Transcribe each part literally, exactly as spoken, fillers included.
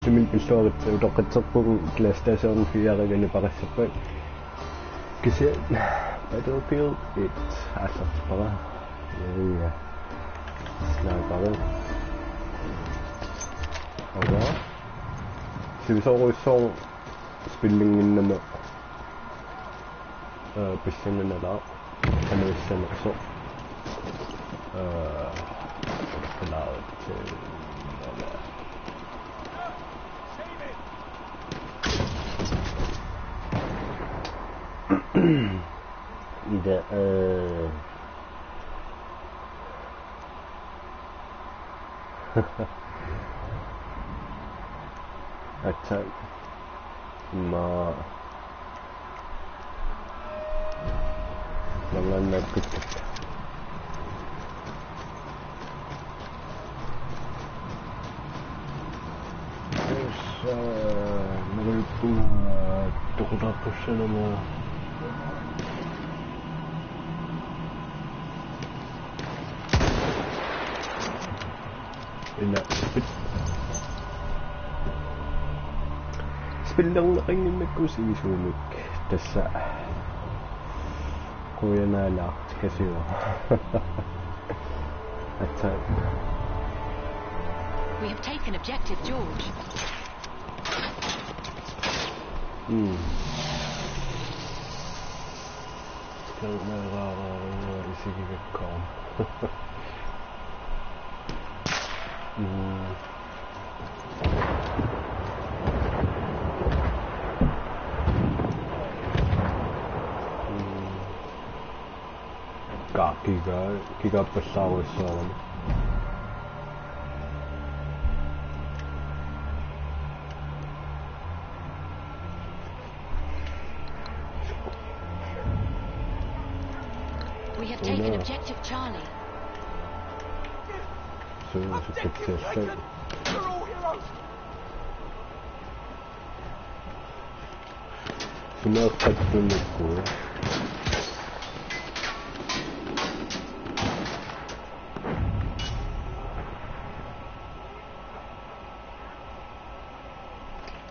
Min pilluarit utoqqatserpugut PlayStation fire-imi paqassappat. Kisianni Battlefield et aallartippara. Ja. Sniperi. Aja. Sivisoorujussuaq spillinnginnama, øh, pissanganalaaq. Qanoq issanersoq. Øh, qanoq, øh, Ida, øh, Aatsaat. Immaqa manngannakkuttakka. Tassa, øh, neriuppunga, øh, toqutaaqqissinnama. Ila spil-, spillerneqannginnakku sivisuumik tassa qujanarujussuaq. Aatsaat. We have taken objective George. Mm. Taunaaraarua isigigakkoorama. Mm. Mm. Ka-, kiga-, kigappallaarujussuarami. We have taken Una. Objective Charlie. So, so, so, so. You're all heroes. Sunaaffattunnukku.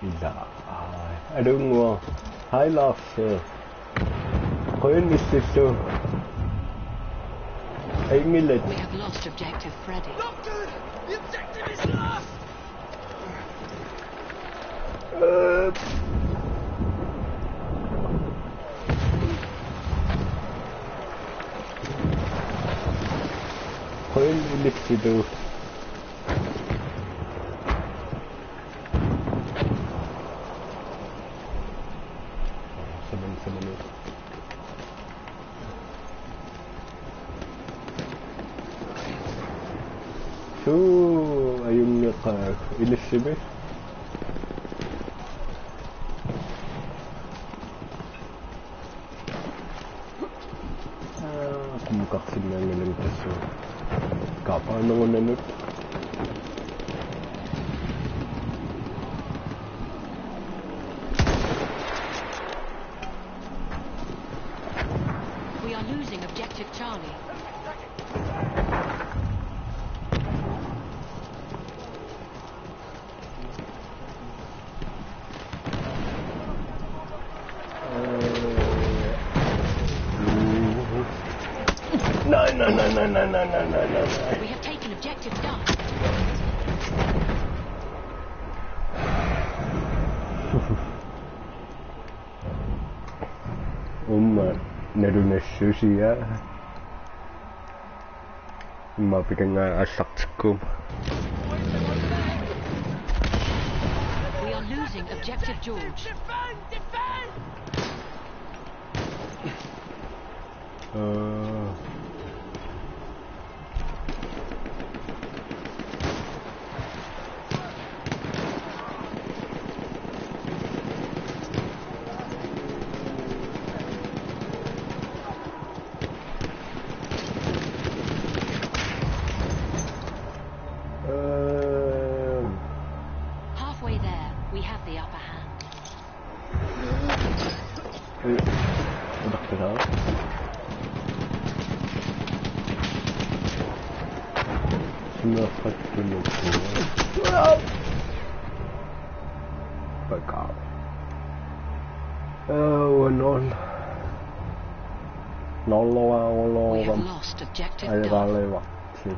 Ila. Aa, alunnguaq. Hej, Lars. Qujanaq illillu. Ingilat. We have lost objective Freddy. Not good! The objective is lost! Øh. Qujanaq illillu. Seven, seven, eight. Suu, ajunngilaq ilissimi. Aa, qummukarsinnaanngilagut tassa. Kaapaanerunanut. We are losing objective Charlie. No, no, no, no. We have taken objective Duff. Uuma nalunassusia. Immaqa pikannga aallartikkuummat. We are losing objective George. Øh. Øh. Halfway there, we have the upper hand. Øh. Sunaaffattunnukku. Back up. Oh, one all. Nolo, nolo, We have one. Lost objective Ai, Duff. vale, va. Sí.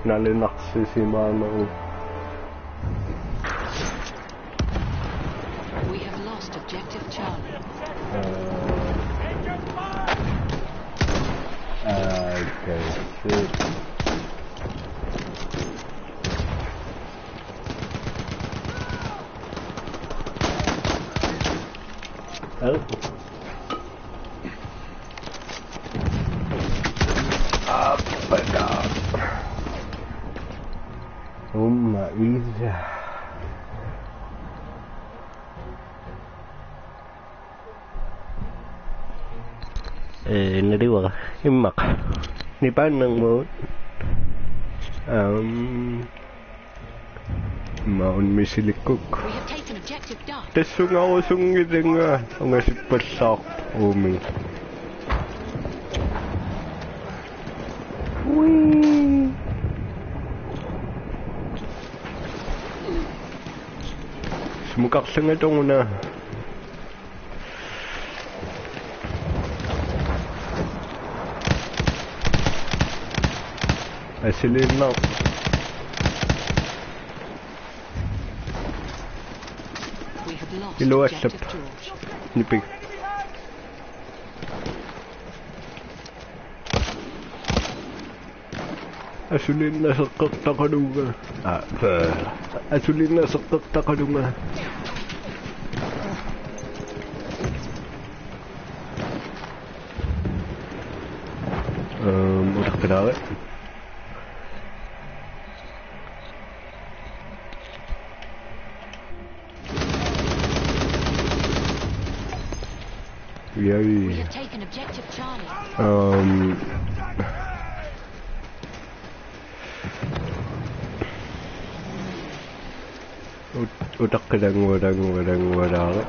Nalunarsisimaaneruvoq. We have lost objective Charlie. Uh, okay, shit. Oh. Up and up. Umma isa. Eh, nariwa. Immaqa. Nipannermut. Um, maun misilikkuk. We have taken objective Duff. Tassungarusunngilanga ungasippallaaq uumi. Wii. Sumukarlanga tonguna. Asiliinnaq. We have lost Iluallap. Objective George. Nipik. Asuliinnaseqqertaqalunga. Ah, pää. Asuliinnaseqqertaqalunga. Ehm, utaqqilaaruk. We Yay. have taken objective Charlie. Um, ut-, utaqqilangualangualangualaaruk.